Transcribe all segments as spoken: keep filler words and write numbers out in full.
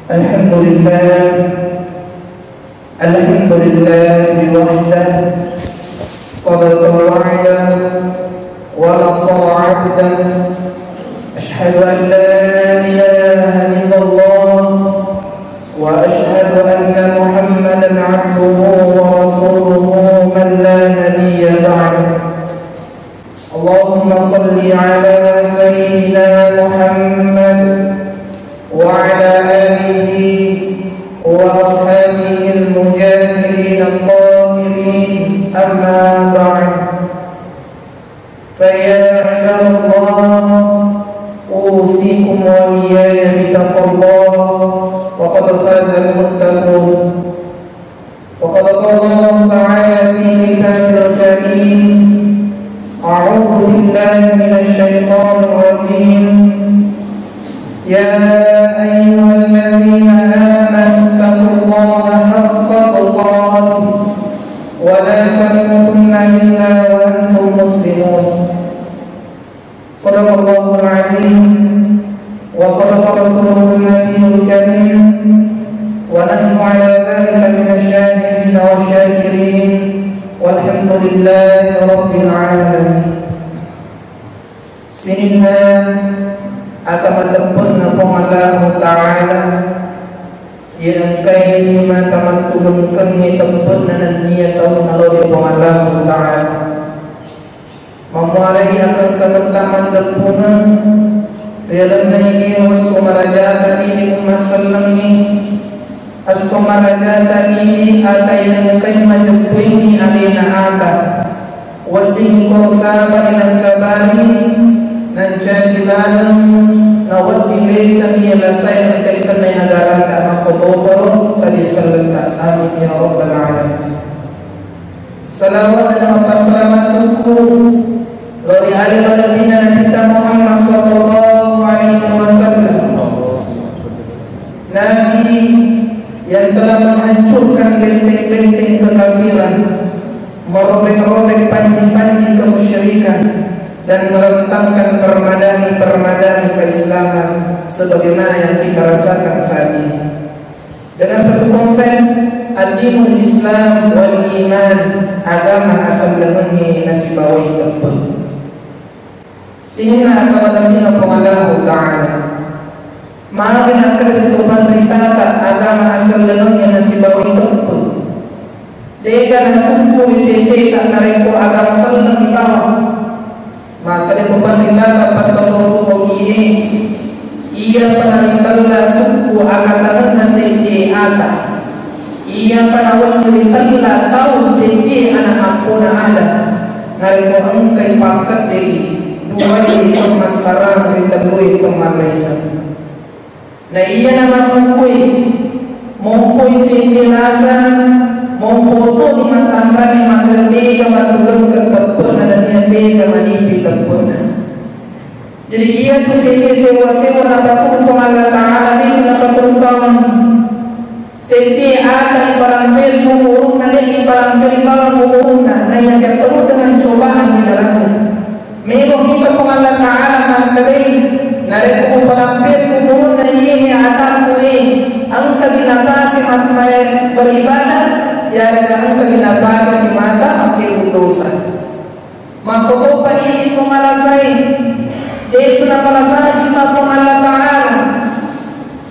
الحمد لله. الحمد لله وحده. صدق وعده ونصر عبده. أشهد أن لا إله إلا الله وأشهد أن محمدا عبده ورسوله من لا نبي بعده. اللهم صل على سيدنا محمد وعلى آله وأصحابه المجاهدين الطاهرين، أما بعد، فيا عباد الله، أوصيكم وإياي بتقوى الله، وقد فاز المتقون. وقد قال الله تعالى في كتابه الكريم: أعوذ بالله من الشيطان الرجيم. يا أيها الذين آمنوا اتقوا الله حق تقاته ولا تموتن إلا وأنتم مسلمون. صدق الله العظيم وصدق رسوله النبي الكريم ونحن على ذلك من الشاهدين والشاكرين والحمد لله رب العالمين. Sininna ata mateppe'na Puang Allahu Ta'ala, iya engkai simata mattulungkengngi teppe'na nenniya tau nalori Puang Allahu Ta'ala. Mammuarai akengkengetta maddeppungeng ri lalenna iye wettu marajata idi umma sellengnge. Esso marajata idi ata iya engkai majeppuingngi alena ata. Wedding koro sabari nassabari, nancaji laleng, nawedding lesangngi iya lasae engkai tennai agarata makkotoparo sadiselletta. Amin ya rabbal alamin. Salawat dan mappassalamat sukku lao ri ale malebbina Nabitta Muhammad sallallahu alaihi wasallam. Nabi yang telah menghancurkan benteng-benteng kekafiran, merobek-robek panji-panji kemusyrikan, dan merentangkan permadani-permadani keislaman sebagaimana yang kita rasakan saat ini. Dengan satu konsep, ad-dinul Islam wal iman, agama asellengengnge nasibawai teppe. Sininna agama Nabi Puang Allahu Ta'ala. Magi nakkeda situ panritata agama asellengengnge nasibawai teppe. De'ga nasukku ri seseta narekko agama selleng dibawa. Makkeda to panritata pattasawuf ogie, iyapa naritella sukku akatangenna seddi ata, iyapa nawedding ritella tau seddi ana appona ada, narekko engkai pakkeddeki duai temmassarang ri tellue temmallaiseng. Na iyana mammumpui, mumpui seddi lasa, mompo toni mattanrangi makkeda tega matugengkeng teppe'na nenniya tega manimpi teppe'na. Jadi iyatu seddi sewa-sewa napaturu Puang Allah Ta'ala, de' napaturu tawang. Seddi ata iparamperi umurunna, de' iparamperi tawang umurunna, na iya terpenuh dengan cobaan di dalamnya. Melo kita Puang Allah Ta'ala makkedai, narekko uparamperi umurunna iye ataku e, engkagi napake mat-, mae beribadah, yarega engkagi napake simata makkebbu dosa. Makkotopa idi to malasai, de' tu napalasaji ma Puang Allah Ta'ala.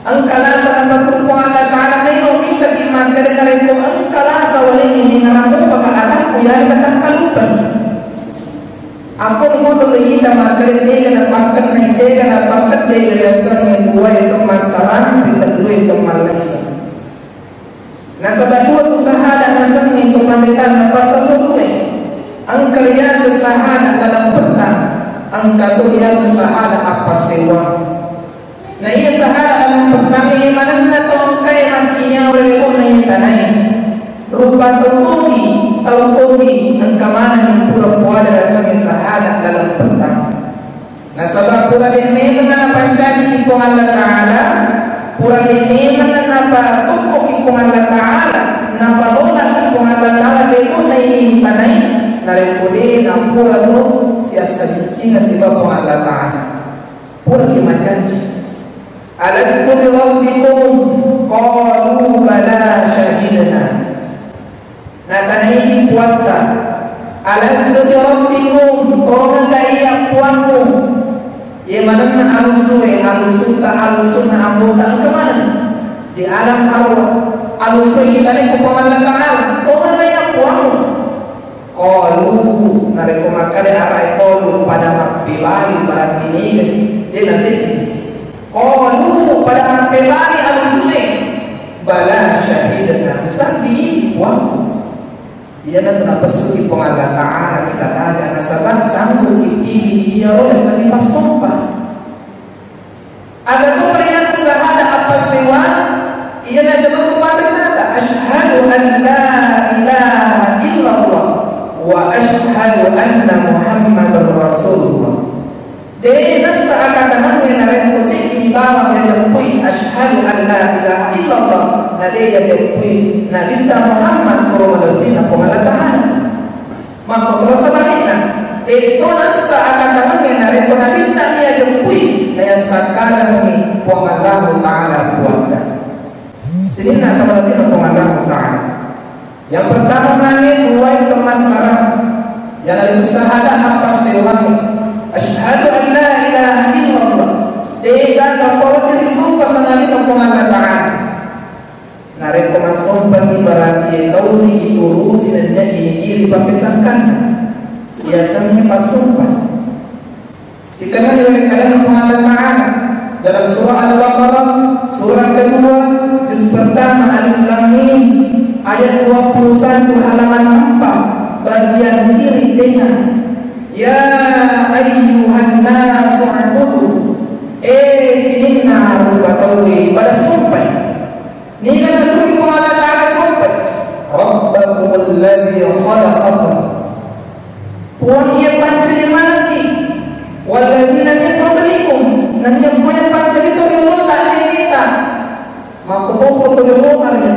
Engka lasa napaturu Puang Allah Ta'ala, melo mitaki makkeda narekko engka lasa walengngi ningarang mupaka atakku, yarega takkalupani. Akko monro ita makkeda tega napakkennai, tega napakkedde riasengnge duae temmassarang ri tellue temmallaiseng. Nasaba dua tu sahada nasengnge to panritanna pattasawufe. Engka riaseng sahada dalam petta, engka to riaseng sahada appassewang. Na iya sahada dalam pettangnge manenna to engkae makkinyawa ri lebo'na iye tanae. Rupa tau togi, tau togi, engka maneng pura poada riasengnge sahada dalam pettang. Nasaba pura de' memeng napancajiki Puang Allah Ta'ala, pura de' memeng napatokkoki Puang Allah Ta'ala, napalolaki Puang Allah Ta'ala lebo'na iye tanae, narekko de' napura to siassadiccingeng siba Puang Allah Ta'ala. Puraki majanji. "Alastu bi rabbikum?" Qalu, "Bala, syahidna." Natanaiki puatta, "Alastu bi rabbikum, tongengka iya puangmu?" Iya manenna alusue, alusutta, alusunna ambo'ta engka maneng di alam arwah. Alusue itanai ku Puang Allah Ta'ala, "Tongengka iya puangmu?" Qalu, narekko makkeda arae qalu, pada mappebali, berarti niga, de naseddi. Qalu, pada mappebali alusue, "Bala, syahidna, musabbi puangku." Iyanatu napessuki Puang Allah Ta'ala kita taga nasaba sanggup ittiwi iya roda sani passompa. Aga to riaseng sahada appassewang? Iyana jama kumarengata, "Asyhadu an la ilaha illallah wa asyhadu anna Muhammadar Rasulullah." De nassa akatangengnge narekko seddi bawang yajeppui, "Asyhadu an la ilaha illallah," na de yajeppui Nabitta Muhammad suro malebbina Puang Allah Ta'ala. Makkotoro sebalikna, de to nassa akatangengnge narekko Nabitta miajeppui, nayassakkarengngi Puang Allahu Ta'ala puatta. Sininna tamatina Puang Allahu Ta'ala. Yang pertama mani muwai temmassara, yang lebih sahada apa sewangi. Asyhadu an la ilaha illallah. De gaga pole ri sumpa sangadinna Puang Allah Ta'ala. Narekko massompaki, berarti iya tau ri iturusi nennia ini iri pappesangkanna. Iyasengnge passompa. Sikenna ri kalanna Puang Allah Ta'ala dalam surah Al-Baqarah, surah kedua, juz pertama, alif lam mim, ayat dua puluh satu, halaman empat, bagian kiri tengah. Ya ayyuhan nasu ubudu. Eh, sininna rupa tauwe, pada sompai. Niga nasui Puang Allah Ta'ala sompai? Rabbakumul ladzi khalaqakum. Puang iya pancaji manekki. Walladzina min qablikum. Nennia Puang iya pancaji to riolota nennitta. Makkutoppo to riolota ri.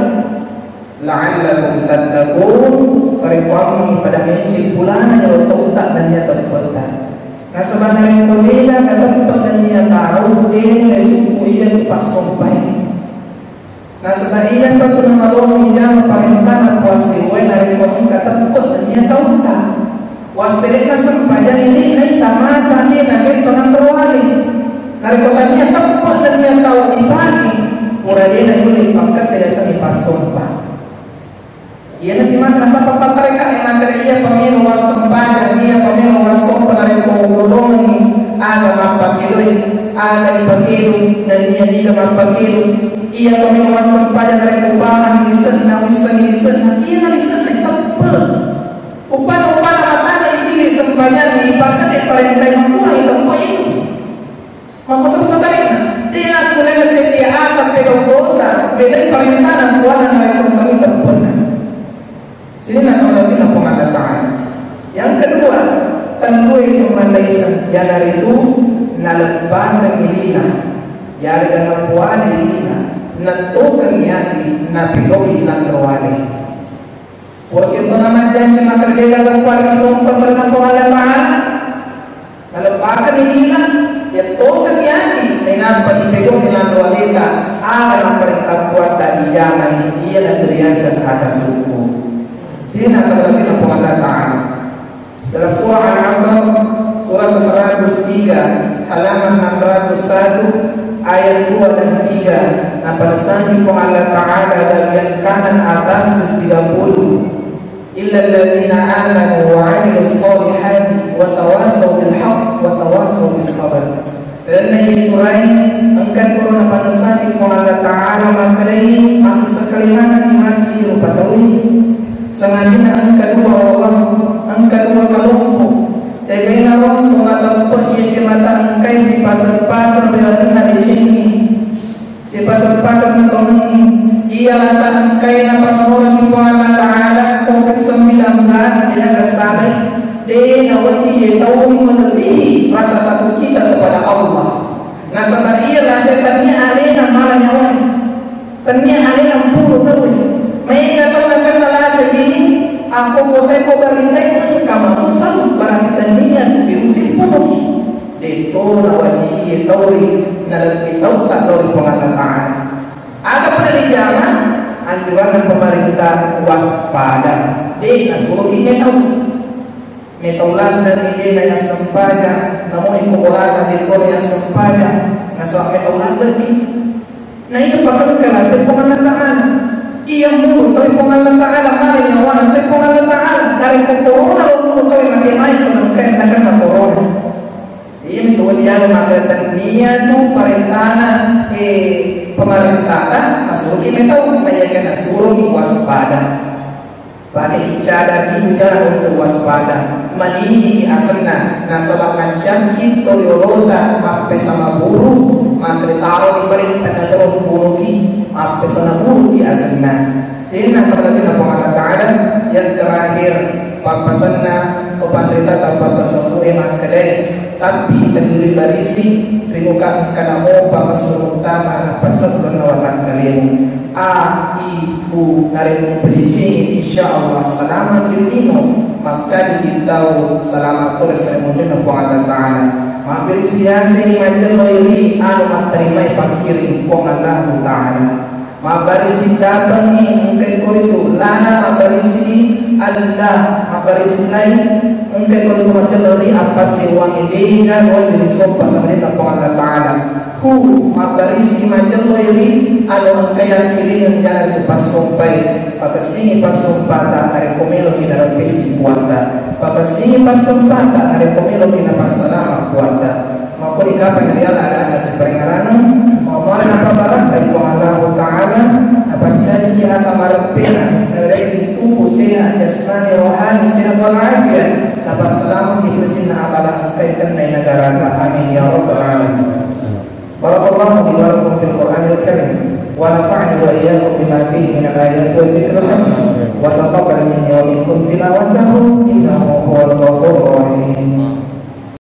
La'allakum tattaqun. Sarekkoammengngi pada menceng pulana nyawa tautta nennia teppetta. Nasaba narekko mega kateppe nennia tau, de nasukku iya passompai. Nasaba iyapa tu namaloni jama parentana Puang Siwe narekko engka teppe nennia tautta. Wasselenna sempajang ini naita mata de nagessa nanro wale. Narekko tania teppe nennia tau ipake, pura de nayulle pakkette yasengnge passompa. Iyana simanna nasaba pattareka e makkeda iyapa melo wassempajang, iyapa melo wassompa narekko ulolongengngi aga mappakedoe, aga ipakedo, nennia niga mappakedo. Iyapa melo wassempajang narekko upamani lisenna, wissengngi lisenna, iyana lisenna teppe. Upana-upana matana itiwi sempajangnge ipakkette parentae makkurangi teppe itu. Makkutoro sebalikna, de nakkunaga seddie ata pegau dosa, bedai parentana Puanna narekko engkami teppe'na. Sininna tau nabitta Puang Allah Ta'ala. Yang kedua, tellue pemmandaiseng, iyanaritu nalebbangeng lina, yarega napuadai lina, nettokengngi ati, napigau'i lanro wale. Puraki tona majjanci makkeda de gaga kuarri sompa selain Puang Allah Ta'ala, naleppakenni lina, yettokenni ati, nainappa ipegau'i lanro aleta, aga napparenta Puatta ijamani, iyanatu riaseng ata syukur. Sininna tau nabitta Puang Allah Ta'ala. Dalam surah Al-Asr, surah ke seratus tiga, halaman enam ratus satu, ayat dua dan tiga, napadesangi Puang Allah Ta'ala bagian kanan atas juz tiga puluh. Illalladzina amanu wa amilus solihati wa tawasau bil haq wa tawasau bis sabar. Lalenna iye surae, engka koro napadesangi Puang Allah Ta'ala makkedai, masessakali manenni matti rupa tauwe. Sangadinna engka dua wawang, engka dua kalompo. Tegaina ronto mateppe' iye simata engkai sipaseng-paseng ri lalenna decengnge. Sipaseng-paseng natongengngi. Iya lasa engkai napammoroki Puang Allah Ta'ala covid sembilan belas de nagassabai. De nawedding iye tau melebihi rasa takut kita kepada Allah. Nasaba iya lasa tennia alena mala nyawae. Tennia alena mpuru tauwe. Maega tau nakenna lasa iye, akko kotai ko barintai engka matu salu, barang tennia virus mpuruki. Detto nawaji iye tau ri nalebbi tau ta lao ri Puang Allah Ta'ala. Aga pole rijama, anjuranna pemerintah waspada. De' nasuroki metau. Metau ladde' ni de' nayassempajang, namuni ko bolata de' to nayassempajang, nasaba metau ladde' ni. Na iya pakengka laseng Puang Allah Ta'ala. Iya mulu toi Puang Allah Ta'ala, male nyawana toi Puang Allah Ta'ala. Narekko corona lo mulu toi mate mai ko nengka, nengka corona. Iya, mitu diallo maka tennia tu parentana, eh, pemerintata nasuroki metau, na iya kan nasuroki waspada. Pake cadar itu jalan untuk waspada. Malini ki asenna, nasaba mancamki to yolota mappesama buru, maka taro di parentana terus bunuki, mappesana buruki asenna. Sininna parelluinna Puang Allah Ta'ala, yang terakhir, pappasenna to panrita tappa tasawwu'e makkedai, tapi tellui barisi ri muka engkana mopa massuruttama napasellunna watakkalemu. A, I, U, narekko pedecengi, insya Allah salama ki lino, makkadiki tau salama pole saremunrinna Puang Allah Ta'ala. Mabbirisi yaseng majjelloi ri anu matterimai pakkiring Puang Allah Ta'ala. Mabbarisi dapengi, engkai koritu lana, mabbarisi Allah, mabbarisi lai, engkai koritu majello ri appassewwangnge dega ruang diri soppa sanrita Puang Allah Ta'ala. Hu, mabbarisi majello ri anu engkai akkiringeng jalan tu passompai, pakessingi passompata narekko meloki nareppesi puatta, pakessingi passompata narekko meloki napassalama puatta. Makkoni kapang ri ala-ala siparingarana, maumarana pabarakkai Puang Allahu Ta'ala, napancajiki ata mareppena, nawerekki tubuh sehat, jasmani, rohani, sehat wal afiat, napassalamaki ri sininna abala engkai kennai negarata. Amin ya rabbal alamin. Barakallahu li wa lakum fil Qur'anil Karim, wa nafa'ani wa iyyakum bima fihi minal ayati wa dzikril hakim, wa taqabbal minni wa minkum tilawatahu, innahu huwal ghafurur rahim.